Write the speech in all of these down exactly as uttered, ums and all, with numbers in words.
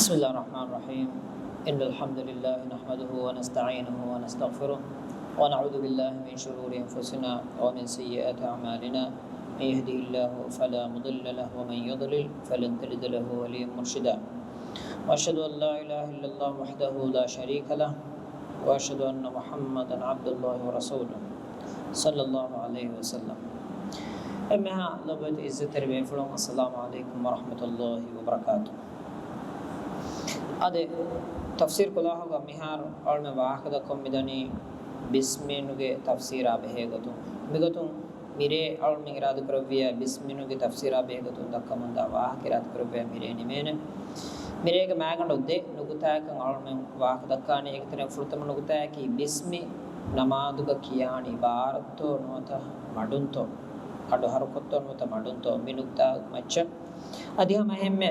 بسم الله الرحمن الرحيم. إن الحمد لله نحمده ونستعينه ونستغفره، ونعوذ بالله من شرور أنفسنا ومن سيئات أعمالنا. من يهده الله فلا مضل له، ومن يضلل فلن تجد له وليا مرشدا. وأشهد أن لا إله إلا الله وحده لا شريك له، وأشهد أن محمدا عبد الله ورسوله، صلى الله عليه وسلم. އެންމެހާ ލޮބުވެތި ޢިއްޒަތްތެރި ބޭފުޅުން، السلام عليكم ورحمة الله وبركاته. އަދި ތަފްސީރު ކުލާހުގަ މިހާރު އަޅުމެން ވާހަކަ ދައްކަން މިދަނީ ބިސްމީނުގެ ތަފްސީރާ ބެހޭގޮތުން. މިގޮތުން މިރޭ އަޅުމެން އިރާދަކުރެއްވިޔާ ބިސްމީނުގެ ތަފްސީރާ ބެހޭގޮތުން ދައްކަމުންދާ ވާހަކަ އިރާދަކުރެއްވިޔާ މިރޭ ނިމޭނެ. މިރޭގެ މައިގަނޑު ދެ ނުކުތާއަކަށް އަޅުމެން ވާހަކަ ދައްކާނީ. އޭގެ ތެރެއިން ފުރަތަމަ ނުކުތާއަކީ ބިސްމި ނަމާދުގަ ކިޔާނީ ބާރަށްތޯ ނުވަތަ މަޑުންތޯ؟ އަޑު ހަރުކޮށްތޯ ނުވަތަ މަޑުންތޯ؟ މި ނުކުތާ މައްޗަށް. އަދި ހަމަ އެހެންމެ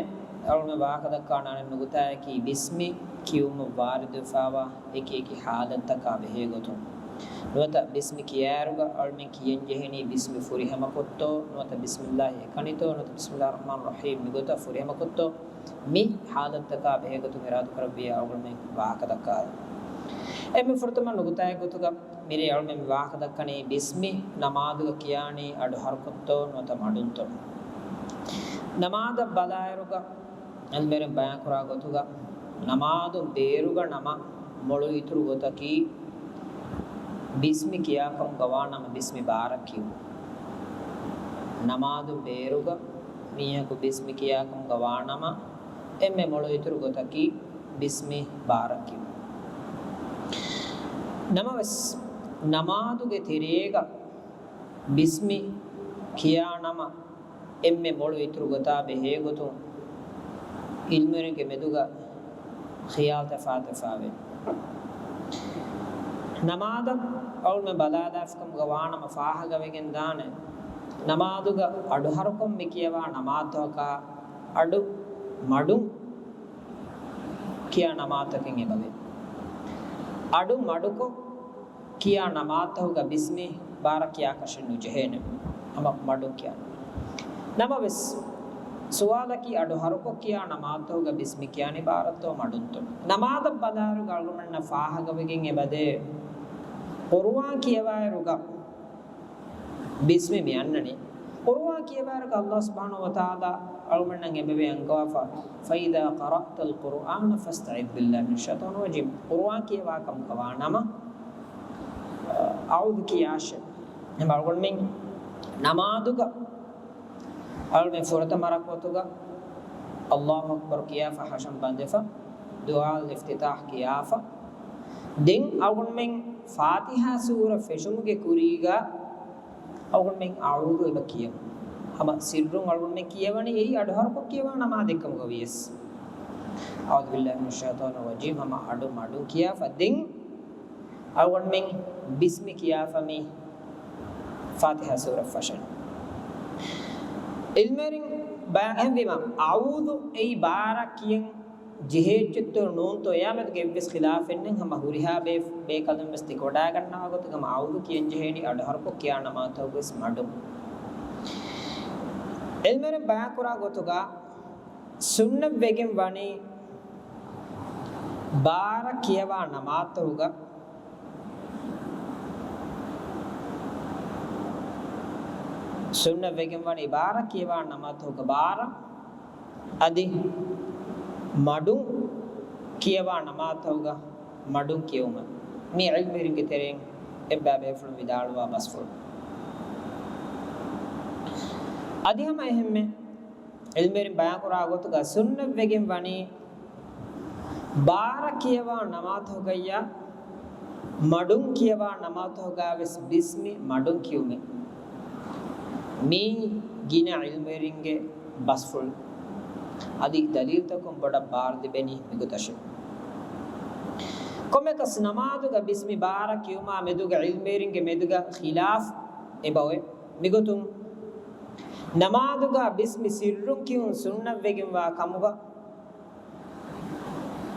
އަޅުމެން ވާހަކަ ދައްކާނެ ނުކުތާއަކީ ބިސްމި ކިޔުމަށް ވާރިދުވެފާވާ އެކި އެކި ހާލަތްތަކާ ބެހޭގޮތުން. ނުވަތަ ބިސްމި ކިޔާއިރުގަ އަޅުމެން ކިޔަން ޖެހެނީ ބިސްމި ފުރިހަމަކޮށްތޯ ނުވަތަ ބިސްމިއްލާހި އެކަނިތޯ ނުވަތަ ބިސްމިއްލާހި ރަޙްމާނި ރަޙީމް މިގޮތަށް ފުރިހަމަކޮށްތޯ؟ މި ހާލަތްތަކާ ބެހޭގޮތުން އިރާދަކުރެއްވިޔާ އަޅުގަނޑުމެން ވާހަކަ ދައްކާލަން. އެންމެ ފުރަތަމަ ނުކުތާއެއް ގޮތުގަ މިރޭ އަޅުމެން މި ވާހަކަ ދައްކަނީ ބިސްމި ނަމާދުގަ ކިޔާނީ އަޑު ހަރުކޮށްތޯ ނުވަތަ މަޑުންތޯ؟ ނަމާދަށް ބަލާއިރުގަ ޢިލްމުވެރިން ބަޔާންކުރާ ގޮތުގަ، ނަމާދު ބޭރުގަ ނަމަ މޮޅު އިތުރު ގޮތަކީ، ބިސްމި ކިޔާކަމުގަ ވާ ނަމަ ބިސްމި ބާރަށް ކިޔުން. ނަމާދު ބޭރުގަ މީހަކު ބިސްމި ކިޔާކަމުގަ ވާ ނަމަ، އެންމެ މޮޅު އިތުރު ގޮތަކީ ބިސްމި ބާރަށް ކިޔުން. ނަމަވެސް، ނަމާދުގެ ތެރޭގަ ބިސްމި ކިޔާ ނަމަ، އެންމެ މޮޅު އިތުރު ގޮތާ ބެހޭގޮތުން ޢިލްމުވެރިންގެ މެދުގަ ޚިޔާލު ތަފާތުވެފާވޭ. ނަމާދަށް އަޅުމެން ބަލާލާފިކަމުގަ ވާނަމަ ފާހަގަވެގެން ދާނެ، ނަމާދުގަ އަޑު ހަރުކޮށް މި ކިޔަވާ ނަމާދުތަކާ އަޑު މަޑުން ކިޔާ ނަމާދުތަކެއް އެބަވޭ. އަޑު މަޑުކޮށް ކިޔާ ނަމާދުތަކުގަ ބިސްމި ބާރަށް ކިޔާކަށެއް ނުޖެހޭނެ. ހަމަ މަޑުން ކިޔާނެ. ނަމަވެސް، ސުވާލަކީ އަޑު ހަރުކޮށް ކިޔާ ނަމާދުތަކުގަ ބިސްމި ކިޔާނީ ބާރަށްތޯ މަޑުންތޯ؟ ނަމާދަށް ބަލާއިރުގަ އަޅުގަނޑަށް ފާހަގަވެގެން އެބަދޭ. ޤުރުއާން ކިޔަވާއިރުގަ ބިސްމި މި އަންނަނީ. ޤުރުއާން ކިޔަވާއިރުގަ ﷲ ސުބްޙާނަހޫ ވަތަޢާލާ އަޅުގަނޑަށް އެބަވޭ އަންގަވާފަ، فإذا قرأت القرآن فاستعذ بالله من الشيطان الرجيم. ޤުރުއާން ކިޔަވާ ކަމުގަ ވާ ނަމަ، އަޢޫޛު ކިޔާށޭ. އެހެން އަޅުގަނޑުމެން ނަމާދުގަ އަޅުމެން ފުރަތަމަ ރަކުޢަތުގަ ﷲ އަކްބަރު ކިޔާފަ ހަށަން ބަނދެފަ، ދުޢާ އިފްތިތާޙް ކިޔާފަ، ދެން އަޅުގަނޑުމެން ފާތިޙާ ސޫރަ ފެށުމުގެ ކުރީގަ އަޅުގަނޑުމެން އަޢޫޛު އެބަ ކިޔަމުން. ހަމަ ސިއްރުން އަޅުގަނޑުމެން ކިޔަވަނީ އެއީ އަޑު ހަރުކޮށް ކިޔަވާ ނަމާދެއްކަމުގަ ވިޔަސް. أعوذ بالله من الشيطان الرجيم، ހަމަ އަޑު މަޑުން ކިޔާފަ ދެން އަޅުގަނޑުމެން ބިސްމި ކިޔާފަ މި ފާތިޙާ ސޫރަ ފަށަން. ޢިލްމުވެރިން ބަޔާންވީމަ، އަޢޫޛު އެއީ ބާރަށް ކިޔަން ޖެހޭއްޗެއްތޯ ނޫންތޯ އެއާމެދުގެ އެއްވެސް ޚިލާފެއް ނެތް. ހަމަ ހުރިހާ ބޭ-، ބޭކަލުން ވެސް ދެކެވަޑައިގަންނަވާ ގޮތުގަ ހަމަ އަޢޫޛު ކިޔަން ޖެހޭނީ އަޑު ހަރުކޮށް ކިޔާ ނަމާދުތަކުގަވެސް މަޑުން. ޢިލްމުވެރިން ބަޔާންކުރާ ގޮތުގަ ސުންނަތްވެގެން ވަނީ ބާރަށް ކިޔަވާ ނަމާދުތަކުގަ ސުންނަތްވެގެން ވަނީ ބާރަށް ކިޔަވާ ނަމާދުތަކުގަ ބާރަށް އަދި މަޑުން ކިޔަވާ ނަމާދުތަކުގަ މަޑުން ކިޔެވުމަށް. މި ޢިލްމުވެރިންގެ ތެރެއިން އެއްބައި ބޭފުޅުން ވިދާޅުވާ ބަސްފުޅު. އަދި ހަމަ އެހެންމެ ޢިލްމުވެރިން ބަޔާންކުރާ ގޮތުގަ ސުންނަތްވެގެން ވަނީ ބާރަށް ކިޔަވާ ނަމާދުތަކުގައްޔާ މަޑުން ކިޔަވާ ނަމާދުތަކުގަވެސް ބިސްމި މަޑުން ކިޔުމެއް. މީ ގިނަ ޢިލްމުވެރިންގެ ބަސްފުޅު. އަދި ދަލީލުތަކުން ބޮޑަށް ބާރު ލިބެނީ މިގޮތަށެ. ކޮންމެއަކަސް ނަމާދުގަ ބިސްމި ބާރަށް ކިޔުމާ މެދުގަ ޢިލްމުވެރިންގެ މެދުގަ ޚިލާފް އެބައޮތް. މިގޮތުން ނަމާދުގަ ބިސްމި ސިއްރުން ކިޔުން ސުންނަތްވެގެންވާ ކަމުގަ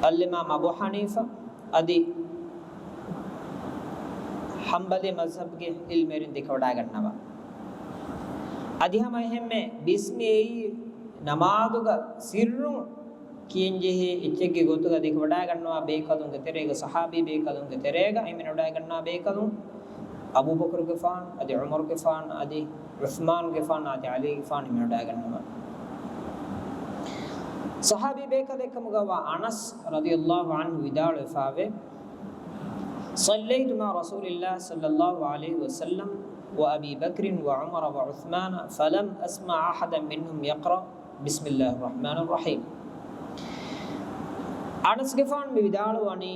އަލްއިމާމް އަބޫ ޙަނީފާ އަދި ޙަންބަލީ މަޒްހަބުގެ ޢިލްމުވެރިން ދެކެވަޑައިގަންނަވާ. އަދި ހަމަ އެހެންމެ ބިސްމި އެއީ ނަމާދުގަ ސިއްރުން ކިޔަންޖެހޭ އެއްޗެއްގެ ގޮތުގަ ދެކެވަޑައިގަންނަވާ ބޭކަލުންގެ ތެރޭގަ، ޞަޙާބީ ބޭކަލުންގެ ތެރޭގަ އެންމެ ވަޑައިގަންނަވާ ބޭކަލުން އަބޫބަކުރުގެފާނު އަދި ޢުމަރުގެފާނު އަދި ޢުޘްމާނުގެފާނު އަދި ޢަލީގެފާނު އެންމެ ވަޑައިގަންނަވާ. ޞަޙާބީ ބޭކަލެއްކަމުގަވާ އަނަސް ރަޟިޔަﷲ ޢަންހު ވިދާޅުވެފާވޭ، صليت مع رسول الله صلى الله عليه وسلم وأبي بكر وعمر وعثمان فلم أسمع أحدا منهم يقرأ بسم الله الرحمن الرحيم. އަނަސްގެފާނު މި ވިދާޅުވަނީ،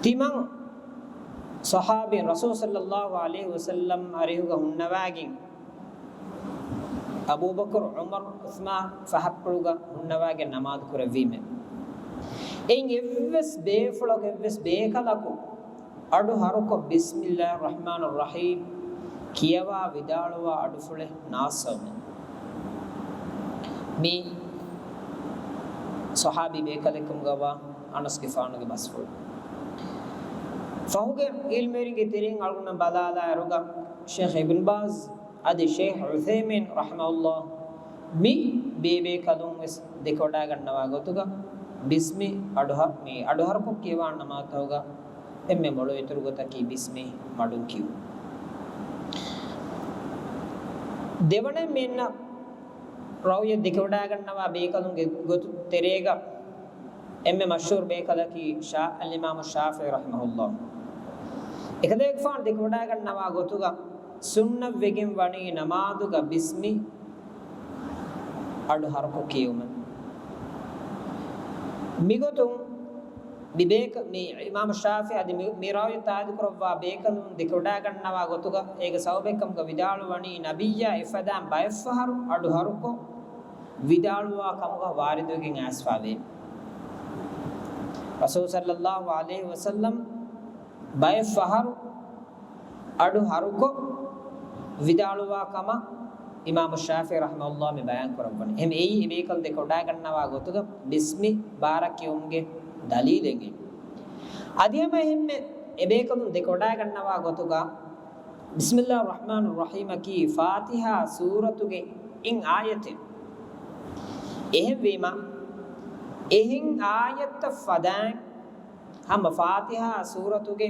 ތިމަން ޞަޙާބީން ރަސޫލު ޞައްލަﷲ ޢަލައިހި ވަސައްލަމް އަރިހުގަ ހުންނަވައިގެން، އަބޫބަކުރު، ޢުމަރު، ޢުޘްމާން ފަހަށްޕުޅުގަ ހުންނަވައިގެން ނަމާދު ކުރެއްވީމެ. އެއިން އެއްވެސް ބޭފުޅަކު، އެއްވެސް ބޭކަލަކު އަޑު ހަރުކޮށް، بسم الله الرحمن الرحيم ކިޔަވާ ވިދާޅުވާ އަޑުފުޅެއް ނާއްސަވުމެއް. މީ ޞަޙާބީ ބޭކަލެއްކަމުގަވާ އަނަސްގެފާނުގެ ބަސްފުޅު. ފަހުގެ ޢިލްމުވެރިންގެ ތެރެއިން އަޅުގަނޑު ބަލާލާއިރުގަ، ޝޭޚް އިބްނު ބާޒް އަދި ޝޭޚް ޢުޘައިމީން ރަޙިމަހުﷲ މި ބޭބޭކަލުން ވެސް ދެކެވަޑައިގަންނަވާ ގޮތުގަ، ބިސްމި އަޑުހަ-، މި އަޑުހަރުކޮށް ކިޔަވާ ނަމާދުތަކުގަ އެންމެ މޮޅު އިތުރު ގޮތަކީ ބިސްމި މަޑުން ކިޔުން. ދެވަނައިން މި އަންނަ ރާވީއަށް ދެކެވަޑައިގަންނަވާ ބޭކަލުންގެ ގޮތު ތެރޭގަ އެންމެ މަޝްހޫރު ބޭކަލަކީ ޝާ-، އަލްއިމާމު ޝާފިޢީ ރަޙިމަހުﷲ. އެކަލޭގެފާނު ދެކެވަޑައިގަންނަވާ ގޮތުގަ ސުންނަތްވެގެން ވަނީ ނަމާދުގަ ބިސްމި އަޑު ހަރުކޮށް ކިޔެވުމެއް. މިގޮތުން މި ބޭކަ-، މި އިމާމު ޝާފިޢީ އަދި މި، މި ރާވީ ތާއީދު ކުރައްވާ ބޭކަލުން ދެކެވަޑައިގަންނަވާ ގޮތުގަ އޭގެ ސަބަބެއްކަމުގަ ވިދާޅުވަނީ، ނަބިއްޔާ އެފަދައިން ބައެއްފަހަރު އަޑު ހަރުކޮށް ވިދާޅުވާ ކަމުގަ ވާރިދުވެގެން އައިސްފާވޭ. ރަސޫލު ޞައްލަﷲ ޢަލައިހި ވަސައްލަމް ބައެއް ފަހަރު އަޑު ހަރުކޮށް ވިދާޅުވާ ކަމަށް އިމާމު ޝާފިޢީ ރަޙިމަހުﷲ މި ބަޔާން ކުރައްވަނީ. އެހެން އެއީ އެ ބޭކަލުން ދެކެވަޑައިގަންނަވާ ގޮތުގަ ބިސްމި ބާރަށް ކިޔުމުގެ ދަލީލެއް. އަދި ހަމަ އެހެންމެ އެ ބޭކަލުން ދެކެވަޑައިގަންނަވާ ގޮތުގަ، بسم الله الرحمن الرحيم އަކީ ފާތިޙާ ސޫރަތުގެ އިން އާޔަތެއް. އެހެންވީމަ، އެހެން އާޔަތްތައް ފަދައިން ހަމަ ފާތިޙާ ސޫރަތުގެ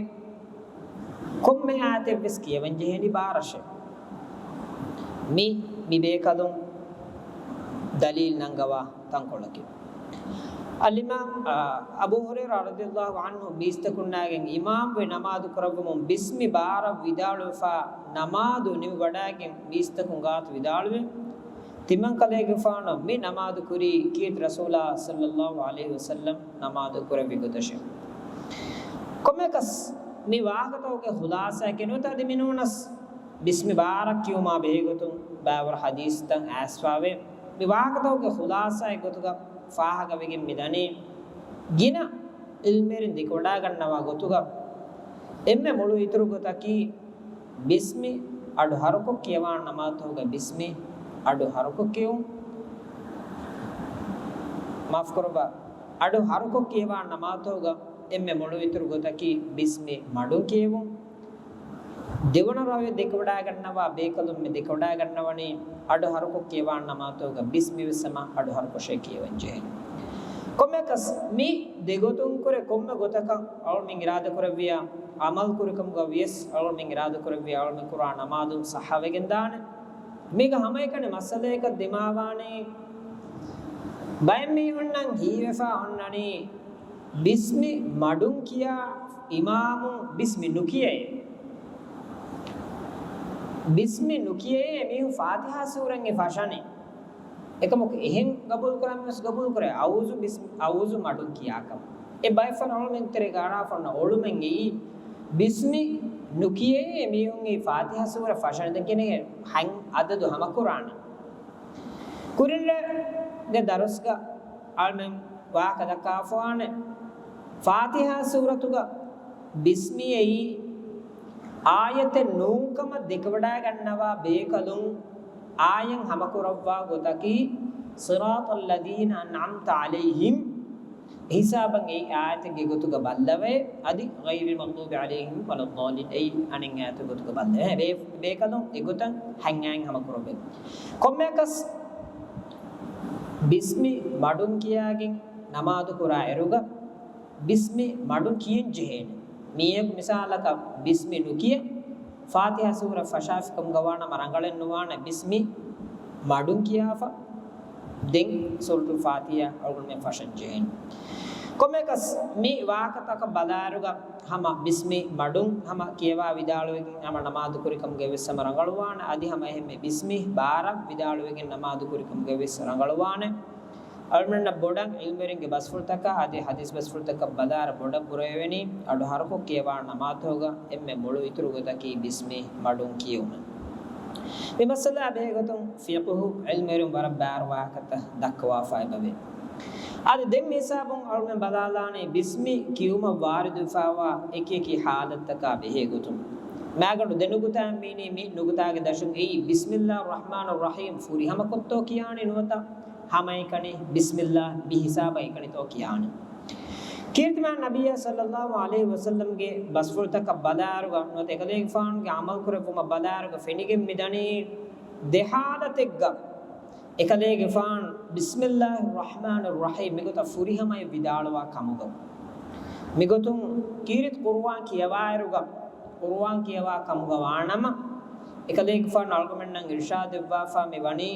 ކޮންމެ އާޔަތެއްވެސް ކިޔަވަން ޖެހޭނީ ބާރަށޭ. މި، މި ބޭކަލުން ދަލީލް ނަންގަވާ ތަންކޮޅަކީ. އަލްއިމާމް، އާ، އަބޫ ހުރައިރާ ރަޟިޔަﷲ ޢަންހު މީސްތަކުންނާގެން އިމާމްވެ ނަމާދު ކުރައްވަމުން ބިސްމި ބާރަށް ވިދާޅުވެފާ ނަމާދު ނިމިވަޑައިގެން މީސްތަކުން ގާތު ވިދާޅުވެ، ތިމަން ކަލޭގެފާނު މި ނަމާދު ކުރީ ކީރިތި ރަސޫލާ ޞައްލަﷲ ޢަލައިހި ވަސައްލަމް ނަމާދު ކުރެއްވި ގޮތަށޭ. ކޮންމެއަކަސް މި ވާހަކަތަކުގެ ޚުލާޞާއަކީ ނުވަތަ އަދި މިނޫނަސް ބިސްމި ބާރަށް ކިޔުމާ ބެހޭގޮތުން ބައިވަރު ޙަދީޘްތައް އައިސްފާވޭ. މި ވާހަކަތަކުގެ ޚުލާޞާއެއް ގޮތުގަ ފާހަގަވެގެން މިދަނީ، ގިނަ ޢިލްމުވެރިން ދެކެވަޑައިގަންނަވާ ގޮތުގަ އެންމެ މޮޅު އިތުރު ގޮތަކީ ބިސްމި އަޑު ހަރުކޮށް ކިޔަވާން ނަމާދުތަކުގަ ބިސްމި އަޑު ހަރުކޮށް ކިޔުން. މާފުކުރައްވާ، އަޑު ހަރުކޮށް ކިޔަވާން ނަމާދުތަކުގަ އެންމެ މޮޅު އިތުރު ގޮތަކީ ބިސްމި މަޑުން ކިޔެވުން. ދެވަނަ ރާވީ ދެކެވަޑައިގަންނަވާ ބޭކަލުން މި ދެކެވަޑައިގަންނަވަނީ އަޑު ހަރުކޮށް ކިޔަވާން ނަމާދުތަކުގަ ބިސްމި ވެސް ހަމަ އަޑު ހަރުކޮށޭ ކިޔަވަން ޖެހޭ. ކޮންމެއަކަސް މި ދެގޮތުން ކުރެ ކޮންމެ ގޮތަކަށް އަޅުމެން އިރާދަ ކުރެއްވިޔާ، ޢަމަލު ކުރިކަމުގަ ވިޔަސް އަޅުމެން އިރާދަ ކުރެއްވިޔާ އަޅުމެން ކުރާ ނަމާދު ޞައްޙަވެގެން ދާނެ. މީގަ ހަމައެކަނި މައްސަލައަކަށް ދިމާވާނީ، ބައެއް މީހުންނަށް ހީވެފަ އޮންނަނީ، ބިސްމި މަޑުން ކިޔާ އިމާމުން ބިސްމި ނުކިޔައޭ. ބިސްމި ނުކިޔައޭ މީހުން ފާތިޙާ ސޫރައިން ފަށަނީ. އެކަމަކު އެހެން ގަބޫލުކުރަން ވެސް ގަބޫލުކުރޭ، އައޫޒު ބިސް-، އައޫޒު މަޑުން ކިޔާކަމަށް. އެ ބައެއް ފަހަރު އަޅުމެން ތެރޭގަ އަރާފަ އޮންނަ އޮޅުމެއް އެއީ، ބިސްމި ނުކިޔައޭ މީހުން އެ ފާތިޙާ ސޫރަ ފަށަނީ. ދެން ކިޔަނީ ހަތް އަދަދު ހަމަކުރާނެ. ކުރިންރޭގެ ދަރުސްގަ އަޅުމެން ވާހަކަ ދައްކާފަވާނެ. ފާތިޙާ ސޫރަތުގަ ބިސްމި އެއީ އާޔަތެއް ނޫންކަމަށް ދެކެވަޑައިގަންނަވާ ބޭކަލުން އާޔަތް ހަމަކުރައްވާ ގޮތަކީ، صراط الذين أنعمت عليهم އެހިސާބަށް އެއީ އާޔަތެއްގެ ގޮތުގަ ބައްލަވައޭ، އަދި غير المغضوب عليهم ولا الضالين އެއީ އަނެއް އާޔަތެއް ގޮތުގަ ބައްލަވައޭ. ބޭ-، ބޭކަލުން އެގޮތަށް ހަތް އާޔަތް ހަމަކުރައްވައޭ. ކޮންމެއަކަސް ބިސްމި މަޑުން ކިޔާގެން ނަމާދު ކުރާ އިރުގަ ބިސްމި މަޑުން ކިޔެން ޖެހޭނެ. މީހަކު މިސާލަކަށް ބިސްމި ނުކިޔެ، ފާތިހާ ސޫރަ ފަށާފިކަމުގަ ވާނަމަ ރަނގަޅެއް ނުވާނެ ބިސްމި މަޑުން ކިޔާފަ ދެން ސޫރަތުލް ފާތިހާ އަޅުގަނޑުމެން ފަށަން ޖެހޭނެ. ކޮންމެއަކަސް މި ވާހަކަތަކަށް ބަލާއިރުގަ ހަމަ ބިސްމި މަޑުން ހަމަ ކިޔަވާ ވިދާޅުވެގެން ހަމަ ނަމާދު ކުރިކަމުގައި ވެސް ހަމަ ރަނގަޅުވާނެ. އަދި ހަމަ އެހެންމެ ބިސްމި ބާރަށް ވިދާޅުވެގެން ނަމާދު ކުރިކަމުގައި ވެސް ރަނގަޅުވާނެ. އަޅުމެންނަށް ބޮޑަށް ޢިލްމުވެރިންގެ ބަސްފުޅުތަކާ އަދި ޙަދީޘް ބަސްފުޅުތަކަށް ބަލާއިރު ބޮޑަށް ބުރަވެވެނީ އަޑު ހަރުކޮށް ކިޔަވާ ނަމާދުތަކުގަ އެންމެ މޮޅު އިތުރު ގޮތަކީ ބިސްމި މަޑުން ކިޔުމެއް. މި މައްސަލާ ބެހޭގޮތުން ފިޤުހު ޢިލްމުވެރިން ވަރަށް ބާރު ވާހަކަތައް ދައްކަވާފަ އެބަވޭ. އަދި ދެން މި ހިސާބުން އަޅުމެން ބަލާލާނީ ބިސްމި ކިޔުމަށް ވާރިދުވެފައިވާ އެކި އެކި ޙާލަތްތަކާ ބެހޭގޮތުން. މާގަނޑު ދެނުގުތާ މީނީ މި ނުގުތާގެ ދަށުން އެއީ ބިސްމިﷲ އައްރަޙްމާނި އައްރަޙީމް ފުރިހަމަކޮށްތޯ ކިޔާނީ ނުވަތަ ހަމައެކަނި ބިސްމިﷲ މި ހިސާބަށް އެކަނިތޯ ކިޔާނީ. ކީރިތިމާ ނަބިއްޔާ ޞައްލައްލާހު ޢަލައިހި ވަސައްލަމްގެ ބަސްފުޅުތަކަށް ބަލާއިރުގަ ނުވަތަ އެކަލޭގެފާނުގެ ޢަމަލުކުރެއްވުމަށް ބަލާއިރުގަ ފެނިގެން މިދަނީ ދެ ޙާލަތެއްގަ އެކަލޭގެފާނު ބިސްމިﷲ އައްރަޙްމާނި އައްރަޙީމް މިގޮތަށް ފުރިހަމައަށް ވިދާޅުވާ ކަމުގަ. މިގޮތުން ކީރިތި ޤުރުއާން ކިޔަވާއިރުގަ، ޤުރުއާން ކިޔަވާ ކަމުގަ ވާނަމަ، އެކަލޭގެފާނު އަޅުގަނޑުމެންނަށް އިރުޝާދެއްވާފަ މި ވަނީ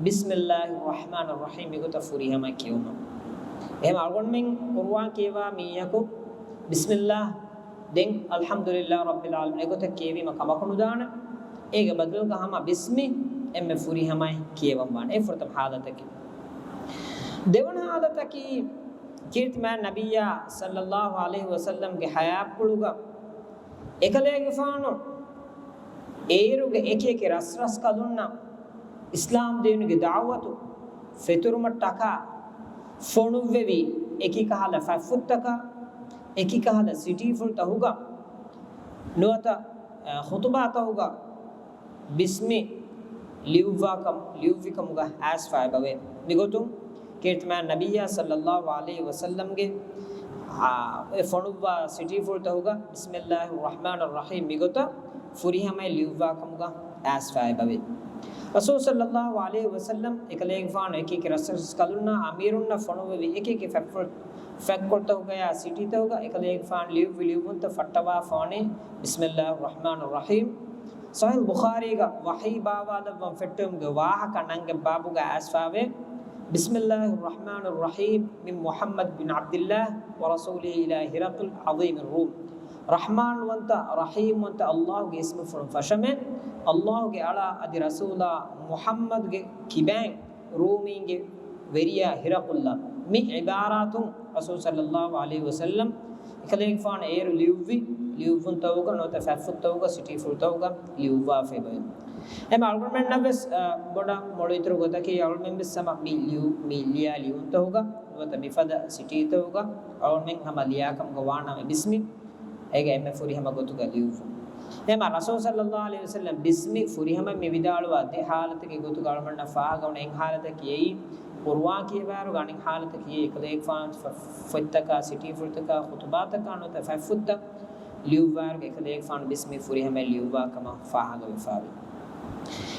ބިސްމިﷲ އައްރަޙްމާނި އައްރަޙީމް މިގޮތަށް ފުރިހަމަ ކިޔުމަށް. އެހެން އަޅުގަނޑުމެން ޤުރުއާން ކިޔަވާ މީހަކު ބިސްމިﷲ ދެން އަލްޙަމްދުލިﷲ ރައްބިލް ޢާލަމީން އެގޮތަށް ކިޔެވީމަ ކަމަކު ނުދާނެ. އޭގެ ބަދަލުގަ ހަމަ ބިސްމި އެންމެ ފުރިހަމައި ކިޔަވަން ވާނެ. އެ ފުރަތަމަ ޙާލަތަކީ. ދެވަނަ ޙާލަތަކީ، ކީރިތިމާ ނަބިއްޔާ ޞައްލައްލާހު ޢަލައިހި ވަސައްލަމްގެ ޙަޔާތްޕުޅުގަ އެކަލޭގެފާނު އޭރުގެ އެކި އެކި ރަސްރަސްކަލުންނަށް އިސްލާމް ދީނުގެ ދަޢުވަތު ފެތުރުމަށްޓަކާ ފޮނުއްވެވި އެކި ކަހަލަ ފަތްފުށްތަކާ، އެކި ކަހަލަ ސިޓީފުޅުތަކުގަ ނުވަތަ، އަ، ޚުޠުބާތަކުގަ ބިސްމި ލިޔުއްވާކަމު، ލިޔުއްވިކަމުގަ އައިސްފަ އެބަވޭ. މިގޮތުން ކީރިތިމާ ނަބިއްޔާ ޞައްލައްލާހު ޢަލައިހި ވަސައްލަމްގެ، އާ، އެ ފޮނުއްވާ ސިޓީފުޅުތަކުގަ ބިސްމިﷲ އައްރަޙްމާނި އައްރަޙީމް މިގޮތަށް ފުރިހަމައި ލިޔުއްވާކަމުގަ އައިސްފަ އެބަވޭ. ރަސޫލު ޞައްލައްލާހު ޢަލައިހި ވަސައްލަމް އެކަލޭގެފާނު އެކި އެކި ރަސްރަސްކަލުންނާ އަމީރުންނަށް ފޮނުއްވެވި އެކި އެކި ފަތްފުށް، ފަތްކޮޅުތަކުގަޔާ ސިޓީތަކުގަ އެކަލޭގެފާނު ލިޔުއްވި ލިޔުއްވުންތައް ފައްޓަވާފަ ވަނީ ބިސްމިﷲ އައްރަޙްމާނި އައްރަޙީމް. ޞަޙީޙުލް ބުޚާރީގަ ވަޙީ ބާވާލައްވަން ފެއްޓެވުމުގެ ވާހަކަ ނަންގެ ބާބުގަ އައިސްފަވޭ، بسم الله الرحمن الرحيم، من محمد بن عبد الله ورسوله إلى هرقل عظيم الروم. ރަޙްމާންވަންތަ، ރަޙީމްވަންތަ ﷲގެ އިސްމުފުޅުން ފަށަމެ، ﷲގެ އަޅާ އަދި ރަސޫލާ މުޙައްމަދުގެ ކިބައިން ރޫމީންގެ ވެރިޔާ ހިރަޤުލްއަށް. މި ޢިބާރާތުން ރަސޫލު ޞައްލައްލާހު ޢަލައިހި ވަސައްލަމް އެކަލޭގެފާނު އޭރު ލިޔުއްވި، ލިޔުއްވުންތަކުގަ ނުވަތަ ފަތްފުށްތަކުގަ ސިޓީފުޅުތަކުގަ ލިޔުއްވާފައި އެބަވޭ. އެހެން އަޅުގަނޑުމެންނަށް ވެސް، އަ، ބޮޑަށް މޮޅު އިތުރު ގޮތަކީ އަޅުމެން ވެސް ހަމަ މި ލިޔު، މި ލިޔާ ލިޔުންތަކުގަ ނުވަތަ މިފަދަ ސިޓީތަކުގަ އަޅުމެން ހަމަ ލިޔާކަމުގަ ވާނަމަ ބިސްމި އޭގެ އެންމެ ފުރިހަމަ ގޮތުގަ ލިޔުއްވުން. އެހެންމަ ރަސޫލު ޞައްލައްލާހު ޢަލައިހި ވަސައްލަމް ބިސްމި ފުރިހަމަ މި ވިދާޅުވާ ދެ ޙާލަތެއްގެ ގޮތުގަ އަޅުމެންނަށް ފާހަގަވަނީ އެއް ޙާލަތަކީ އެއީ ޤުރުއާން ކިޔަވާއިރުގަ، އަނެއް ޙާލަތަކީ އެކަލޭގެފާނު ފަ-، ފޮތްތަކާ ސިޓީފުޅުތަކާ ޚުޠުބާތަކާ ނުވަތަ ފަތްފުށްތައް ލިޔުއްވާއިރުގަ އެކަލޭގެފާނު ބިސްމި ފުރިހަމައި ލިޔުއްވާ ކަމަށް ފާހަގަވެފަވޭ.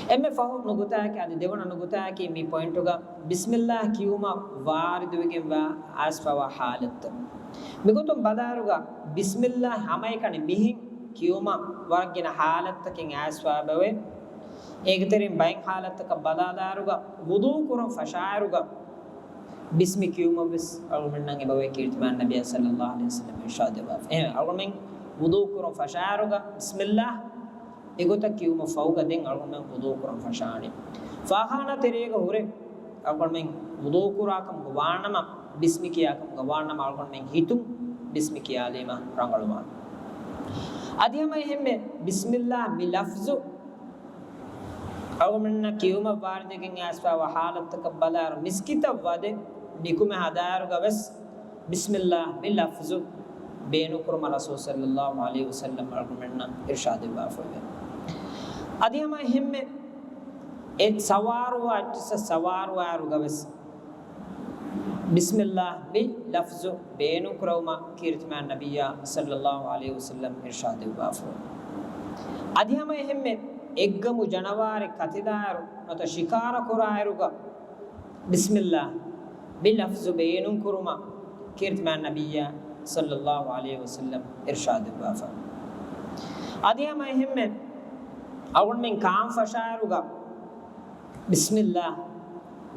އެންމެ ފަހު ނުކުތާއަކީ އަދި ދެވަނަ ނުކުތާއަކީ މި ޕޮއިންޓުގަ ބިސްމިﷲ ކިޔުމަށް ވާރިދުވެގެންވާ އައިސްފަވާ ޙާލަތްތައް. މިގޮތުން ބަލާއިރުގަ ބިސްމިﷲ ހަމައެކަނި މިހެން ކިޔުމަށް ވަރަށް ގިނަ ޙާލަތްތަކެއް އައިސްފަވޭ. އޭގެ ތެރެއިން ބައެއް ޙާލަތްތަކަށް ބަލާލާއިރުގަ ވުޟޫ ކުރަން ފަށާއިރުގަ ބިސްމި ކިޔުމަށް ވެސް އަޅުގަނޑުމެންނަށް އެބަވޭ ކީރިތިމާ ނަބިއްޔާ ޞައްލައްލާހު ޢަލައިހި ވަސައްލަމް އިރުޝާދު ދެއްވާފަ. އެހެން އަޅުގަނޑުމެން ވުޟޫ ކުރަން ފަށާއިރުގަ ބިސްމިﷲ އެގޮތަށް ކިޔުމަށް ފަހުގަ ދެން އަޅުގަނޑުމެން ވުޟޫ ކުރަން ފަށާނެ. ފާޚާނާ ތެރޭގަ ހުރެ އަޅުގަނޑުމެން ވުޟޫ ކުރާކަމުގަ ވާނަމަ، ބިސްމި ކިޔާކަމުގަ ވާނަމަ އަޅުގަނޑުމެން ހިތުން ބިސްމި ކިޔާލީމަ ރަނގަޅުވާނެ. އަދި ހަމަ އެހެންމެ ބިސްމިﷲ މި ލަފްޒު އަޅުގަނޑުމެންނަށް ކިޔުމަށް ވާރިދުވެގެން އައިސްފަވާ ޙާލަތްތަކަށް ބަލާއިރު މިސްކިތަށް ވަދެ ނިކުމެ ހަދާއިރުގަ ވެސް ބިސްމިﷲ މި ލަފްޒު ބޭނުންކުރުމަށް ރަސޫލު ޞައްލައްލާހު ޢަލައިހި ވަސައްލަމް އަޅުގަނޑުމެންނަށް އިރުޝާދު ދެއްވާފައެވެ. އަދި ހަމަ އެހެންމެ އެ ސަވާރުވާ އެއްޗިއްސަށް ސަވާރުވާއިރުގަ ވެސް ބިސްމިﷲ މި ލަފްޒު ބޭނުންކުރެވުމަށް ކީރިތިމާ ނަބިއްޔާ ޞައްލައްލާހު ޢަލައިހި ވަސައްލަމް އިރުޝާދު ދެއްވާފައެވެ. އަދި ހަމަ އެހެންމެ އެއްގަމު ޖަނަވާރެއް ކަތިލާއިރު ނުވަތަ ޝިކާރަ ކުރާއިރުގަ ބިސްމިއްލާހް މި ލަފްޒު ބޭނުން ކުރުމަށް ކީރިތި މާތް ނަބިއްޔާ ޞައްލައްލާހު ޢަލައިހި ވަސައްލަމް އިރްޝާދު ވެފަ. އަދި ހަމަ އެހެންމެ އަޅުގަނޑުމެން ކާން ފަށާއިރުގަ ބިސްމިއްލާހް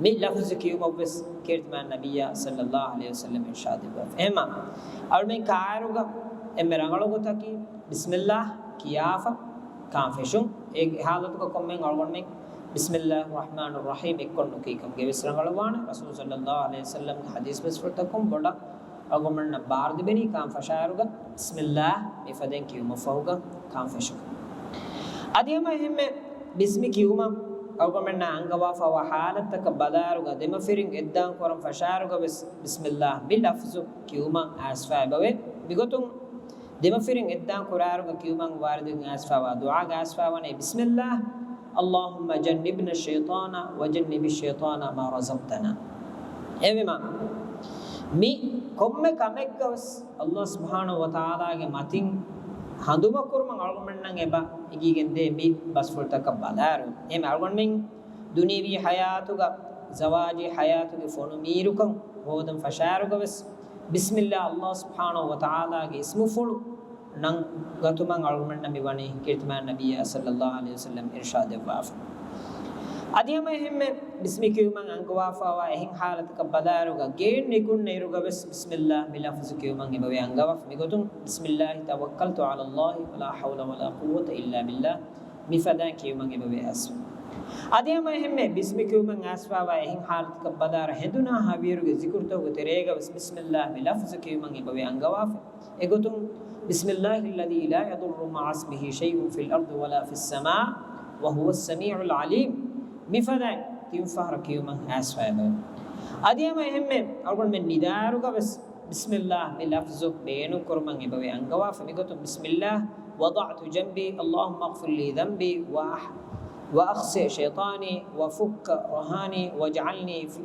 މި ލަފްޒު ކިޔުމަށްވެސް ކީރިތި މާތް ނަބިއްޔާ ޞައްލައްލާހު ޢަލައިހި ވަސައްލަމް އިރްޝާދު ވެފަ. އެހެންމަ އަޅުގަނޑުމެން ކާއިރުގަ އެންމެ ރަނގަޅު ގޮތަކީ ބިސްމިއްލާހް ކިޔާފަ ކާން ފެށުން. އެ ހާލަތުގަ ކޮންމެ އަޅުގަނޑުމެން ބިސްމިއްލާހި ރަޙްމާނި ރަޙީމް އެއްކޮށް ނުކީ ކަމުގައި ވެސް ރަނގަޅުވާނެ. ރަސޫލު ޞައްލައްލާހު ޢަލައިހި ވަސައްލަމްގެ ޙަދީޘް ބަސްފުޅުތަކުން ބޮޑަށް އަޅުގަނޑުމެންނަށް ބާރު ލިބެނީ ކާން ފަށާއިރުގަ ބިސްމިއްލާހް މިފަދައިން ކިޔުމަށްފަހުގަ ކާން ފެށުން. އަދި ހަމަ އެހެންމެ ބިސްމި ކިޔުމަށް އަޅުގަނޑުމެންނަށް އަންގަވާފައިވާ ޙާލަތްތަކަށް ބަލާއިރުގަ ދެމަފިރިން އެއްދާން ކުރަން ފަށާއިރުގަ ވެސް ބިސްމިއްލާހް މި ލަފްޒު ކިޔުމަށް އައިސްފައި އެބަވޭ. މިގޮތުން ދެމަފިރިން އެއްދާން ކުރާއިރުގަ ކިޔުމަށް ވާރިދުވެގެން އައިސްފައިވާ ދުޢާގަ އައިސްފައިވަނީ، بسم الله، اللهم جنبنا الشيطان وجنب الشيطان ما رزقتنا. އެވެމަ، މި ކޮންމެ ކަމެއްގަވެސް ﷲ ސުބްޙާނަހޫ ވަތަޢާލާގެ މަތިން ހަނދުމަކުރުމަށް އަޅުގަނޑުމެންނަށް އެބަ އެނގިގެންދޭ މި ބަސްފުޅުތަކަށް ބަލާއިރު. އެހެން އަޅުގަނޑުމެން ދުނިޔަވީ ޙަޔާތުގަ، ޒަވާޖީ ޙަޔާތުގެ ފޮނުމީރުކަން ހޯދަން ފަށާއިރުގަވެސް، ބިސްމިއްލާހް ﷲ ސުބްޙާނަހޫ ވަތަޢާލާގެ އިސްމުފުޅު ނަން ގަތުމަށް އަޅުގަނޑުމެންނަށް މި ވަނީ ކީރިތި މާތް ނަބިއްޔާ ޞައްލައްލާހު ޢަލައިހި ވަސައްލަމް އިރްޝާދެއްވާފަ. އަދި ހަމަ އެހެންމެ ބިސްމި ކިޔުމަށް އަންގަވާފައިވާ އެހެން ޙާލަތަކަށް ބަލާއިރުގަ ގޭން ނިކުންނައިރުގަވެސް ބިސްމިއްލާހް މި ލަފްޒު ކިޔުމަށް އެބަވޭ އަންގަވާފަ. މިގޮތުން، بسم الله توكلت على الله ولا حول ولا قوة إلا بالله، މިފަދައިން ކިޔުމަށް އެބަވޭ އައިސްފަ. އަދި ހަމަ އެހެންމެ ބިސްމި ކިޔުމަށް އައިސްފައިވާ އެހެން ޙާލަތަކަށް ބަލާއިރު ހެނދުނާ ހަވީރުގެ ޒިކުރުތަކުގެ ތެރޭގަވެސް ބިސްމިއްލާހް މި ލަފްޒު ކިޔުމަށް އެބަވޭ އަންގަވާފަ. އެގޮތުން، بسم الله الذي لا يضر مع اسمه شيء في الأرض ولا في السماء وهو السميع العليم، މިފަދައިން ތިން ފަހަރަށް ކިޔުމަށް އައިސްފައިވޭ. އަދި ހަމަ އެހެންމެ އަޅުގަނޑުމެން ނިދާއިރުގަވެސް ބިސްމިއްލާހް މި ލަފްޒު ބޭނުން ކުރުމަށް އެބަވޭ އަންގަވާފަ. މިގޮތުން، بسم الله وضعت جنبي، اللهم اغفر لي ذنبي، وأخ-، وأخسئ شيطاني، وفك رهاني، واجعلني في،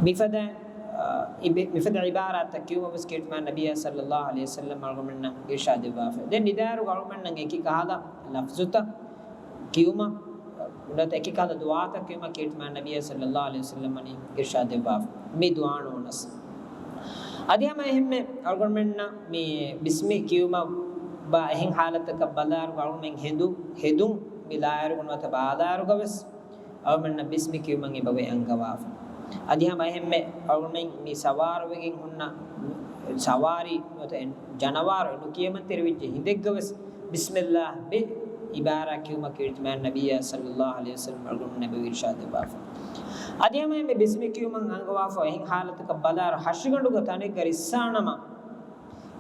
މިފަދަ، އާ، އިބެ-، މިފަދަ ޢިބާރާތްތައް ކިޔުމަށްވެސް ކީރިތި މާތް ނަބިއްޔާ ޞައްލައްލާހު ޢަލައިހި ވަސައްލަމް އަޅުގަނޑުމެންނަށް އިރްޝާދެއްވާފަ. ދެން ނިދާއިރު އަޅުގަނޑުމެންނަށް އެކި ކަހަލަ ލަފްޒުތައް ކިޔުމަށް، ނުވަތަ އެކި ކަހަލަ ދުޢާތައް ކިޔުމަށް ކީރިތި މާތް ނަބިއްޔާ ޞައްލައްލާހު ޢަލައިހި ވަސައްލަމް ވަނީ އިރްޝާދެއްވާފަ. މި ދުޢާ ނޫނަސް. އަދި ހަމަ އެހެންމެ އަޅުގަނޑުމެންނަށް މި ބިސްމި ކިޔުމަށް ބާ އެހެން ޙާލަތަކަށް ބަލާއިރު އަޅުގަނޑުމެން ހެދު-، ހެދުން މި ލާއިރުގަ ނުވަތަ ބާލާއިރުގަވެސް އަޅުގަނޑުމެންނަށް ބިސްމި ކިޔުމަށް އެބަވޭ އަންގަވާފަ. އަދި ހަމަ އެހެންމެ އަޅުގަނޑުމެން މި ސަވާރުވެގެން ހުންނަ ސަވާރީ ނުވަތަ ޖަނަވާރު ނުކިޔަމަންތެރިވެއްޖެ ހިނދެއްގަވެސް ބިސްމިއްލާހް މި ޢިބާރާތް ކިޔުމަށް ކީރިތި މާތް ނަބިއްޔާ ޞައްލައްލާހު ޢަލައިހި ވަސައްލަމް އަޅުގަނޑުމެންނަށް އެބަވީ އިރްޝާދެއްވާފަ. އަދި ހަމަ އެހެންމެ ބިސްމި ކިޔުމަށް އަންގަވާފަ އެހެން ޙާލަތަކަށް ބަލާއިރު ހަށިގަނޑުގަ ތަނެއްގަ ރިއްސާނަމަ،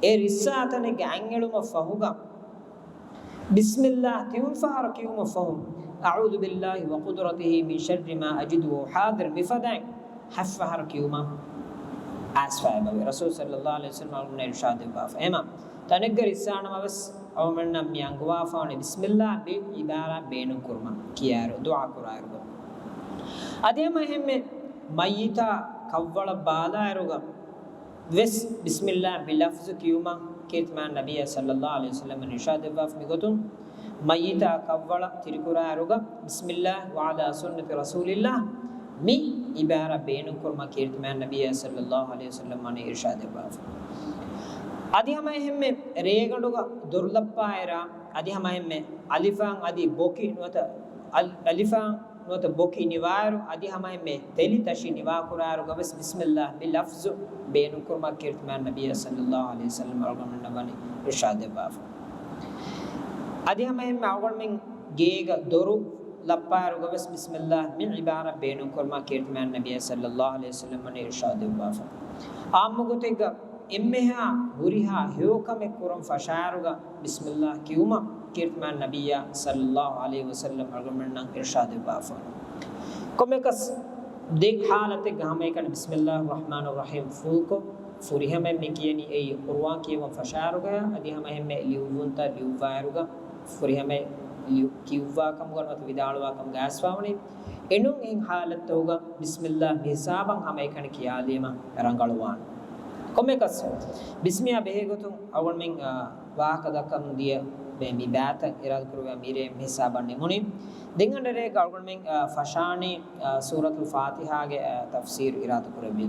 އެ ރިއްސާ ތަނެއްގަ އަތްއެޅުމަށް ފަހުގަ، ބިސްމިއްލާހް ތިން ފަހަރު ކިޔުމަށް ފަހު، أعوذ بالله وقدرته من شر ما أجد وأحاذر މިފަދައިން ހަތް ފަހަރު ކިޔުމަށް އައިސްފައި އެބަވޭ. ރަސޫލު ޞައްލައްލާހު ޢަލައިހި ވަސައްލަމް އަޅުގަނޑުމެންނަށް އިރްޝާދެއްވާފަ. އެހެންމަ ތަނެއްގަ ރިއްސާނަމަވެސް އަޅުގަނޑުމެންނަށް މި އަންގަވާފަވަނީ ބިސްމިއްލާހް މި ޢިބާރާތް ބޭނުން ކުރުމަށް ކިޔާއިރު، ދުޢާ ކުރާއިރު. އަދި ހަމަ އެހެންމެ މައްޔިތާ ކަށްވަޅަށް ބާލާއިރުގަ ވެސް ބިސްމިއްލާހް މި ލަފްޒު ކިޔުމަށް ކީރިތި މާތް ނަބިއްޔާ ޞައްލައްލާހު ޢަލައިހި ވަސައްލަމް އިރްޝާދެއްވާފަ. މިގޮތުން މައްޔިތާ ކަށްވަޅަށް ތިރިކުރާއިރުގަ، بسم الله وعلى سنة رسول الله މި ޢިބާރާތް ބޭނުން ކުރުމަށް ކީރިތި މާތް ނަބިއްޔާ ޞައްލައްލާހު ޢަލައިހި ވަސައްލަމް ވަނީ އިރްޝާދެއްވާފަ. އަދި ހަމަ އެހެންމެ ރޭގަނޑުގަ ދޮރުލައްޕާއިރާ، އަދި ހަމަ އެހެންމެ އަލިފާން އަދި ބޮކި ނުވަތަ އަލް-، އަލިފާން ނުވަތަ ބޮކި ނިވާއިރު، އަދި ހަމަ އެންމެ ތެލި ތަށި ނިވާކުރާއިރުގަވެސް ބިސްމިއްލާހް މި ލަފްޒު ބޭނުންކުރުމަށް ކީރިތި މާތް ނަބިއްޔާ ޞައްލައްލާހު ޢަލައިހި ވަސައްލަމް އަޅުގަނޑުމެންނަށް ވަނީ އިރްޝާދެއްވާފަ. އަދި ހަމަ އެންމެ އަޅުގަނޑުމެން ގޭގަ ދޮރު ލައްޕާއިރުގަވެސް ބިސްމިއްލާހް މި ޢިބާރާތް ބޭނުންކުރުމަށް ކީރިތި މާތް ނަބިއްޔާ ޞައްލައްލާހު ޢަލައިހި ވަސައްލަމް ވަނީ އިރްޝާދެއްވާފަ. އާއްމު ގޮތެއްގަ އެންމެހާ ހުރިހާ ހެޔޮކަމެއް ކުރަން ފަށާއިރުގަ ބިސްމިއްލާހް ކިޔުމަށް ކީރިތި މާތް ނަބިއްޔާ ޞައްލައްލާހު ޢަލައިހި ވަސައްލަމް އަޅުގަނޑުމެންނަށް އިރްޝާދެއްވާފަ. ކޮންމެއަކަސް ދެ ޙާލަތެއްގަ ހަމައެކަނި ބިސްމިއްލާހި ރަޙްމާނި ރަޙީމް ފުލްކޮށް، ފުރިހަމައެއް މި ކިޔަނީ އެއީ ޤުރުއާން ކިޔަވަން ފަށާއިރުގަ، އަދި ހަމައެހެންމެ ލިޔުއްވުންތައް ލިޔުއްވާއިރުގަ، ފުރިހަމައެއް ލިޔު-، ކިޔުއްވާ ކަމުގަ ނުވަތަ ވިދާޅުވާ ކަމުގަ އައިސްފަވަނީ. އެނޫން އެހެން ޙާލަތްތަކުގަ ބިސްމިއްލާހް މިހިސާބަށް ހަމައެކަނި ކިޔާލީމަ ރަނގަޅުވާނެ. ކޮންމެއަކަސް ބިސްމިއާ ބެހޭގޮތުން އަޅުގަނޑުމެން، އާ، ވާހަކަ ދައްކަމުން ދިޔަ ބެ-، މި ބައިތައް އިރާދަކުރެއްވިޔާ މިރޭ މިހިސާބަށް ނިމުނީ. ދެން އަންނަ ރޭގަ އަޅުގަނޑުމެން، އާ، ފަށާނީ، އާ، ސޫރަތުލް ފާތިޙާގެ، އާ، ތަފްސީރު އިރާދަ ކުރެއްވި.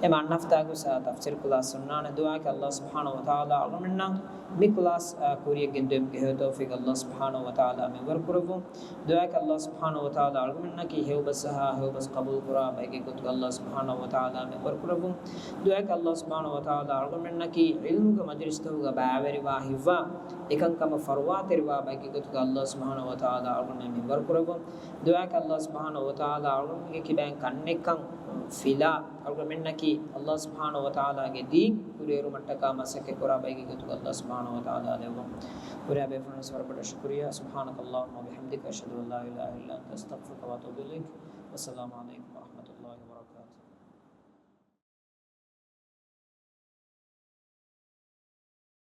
އެމަ އަންނަ ހަފްތާގެ، އާ، ތަފްސީރު ކްލާސް އޮންނާނެ. ދުޢާއަކީ ﷲ ސުބްޙާނަހޫ ވަތަޢާލާ އަޅުގަނޑުމެންނަށް މި ކްލާސް، އާ، ކުރިޔަށް ގެންދިއުމުގެ ހެޔޮ ތައުފީޤު ﷲ ސުބްޙާނަހޫ ވަތަޢާލާ މިންވަރު ކުރައްވުން. ދުޢާއަކީ ﷲ ސުބްޙާނަހޫ ވަތަޢާލާ އަޅުގަނޑުމެންނަކީ ހެޔޮބަސް އަހާ ހެޔޮބަސް ޤަބޫލު ކުރާ ބައެއްގެ ގޮތުގަ ﷲ ސުބްޙާނަހޫ ވަތަޢާލާ މިންވަރު ކުރައްވުން. ދުޢާއަކީ ﷲ ސުބްޙާނަހޫ ވަތަޢާލާ އަޅުގަނޑުމެންނަކީ ޢިލްމުގެ މަޖިލިސްތަކުގަ ބައިވެރިވާ ހިތްވާ އެކަންކަމަށް ފަރުވާތެރިވާ ބައެއްގެ ގޮތުގަ ﷲ ސުބްޙާނަހޫ ވަތަޢާލާ އަޅުގަނޑުމެން މިންވަރު ކުރައްވުން. ދުޢާއަކީ ﷲ ސުބްޙާނަހޫ ވަތަޢާލާ އަޅުގަނޑުމެންގެ ކިބައިން ކަންނެއްކަން ފިލާ، އަޅުގަނޑުމެންނަކީ ﷲ ސުބްޙާނަހޫ ވަތަޢާލާގެ ދީން ކުރިއެރުމަށްޓަކާ މަސައްކަތް ކުރާ ބައެއްގެ ގޮތުގަ ﷲ ސުބްޙާނަހޫ ވަތަޢާލާ ލެއްވުން. ހުރިހާ ބޭފުޅުން ވަރަށް ބޮޑަށް ޝުކުރިއްޔާ. سبحانك اللهم وبحمدك، أشهد أن لا إله إلا أنت، أستغفرك وأتوب إليك. والسلام عليكم ورحمة الله.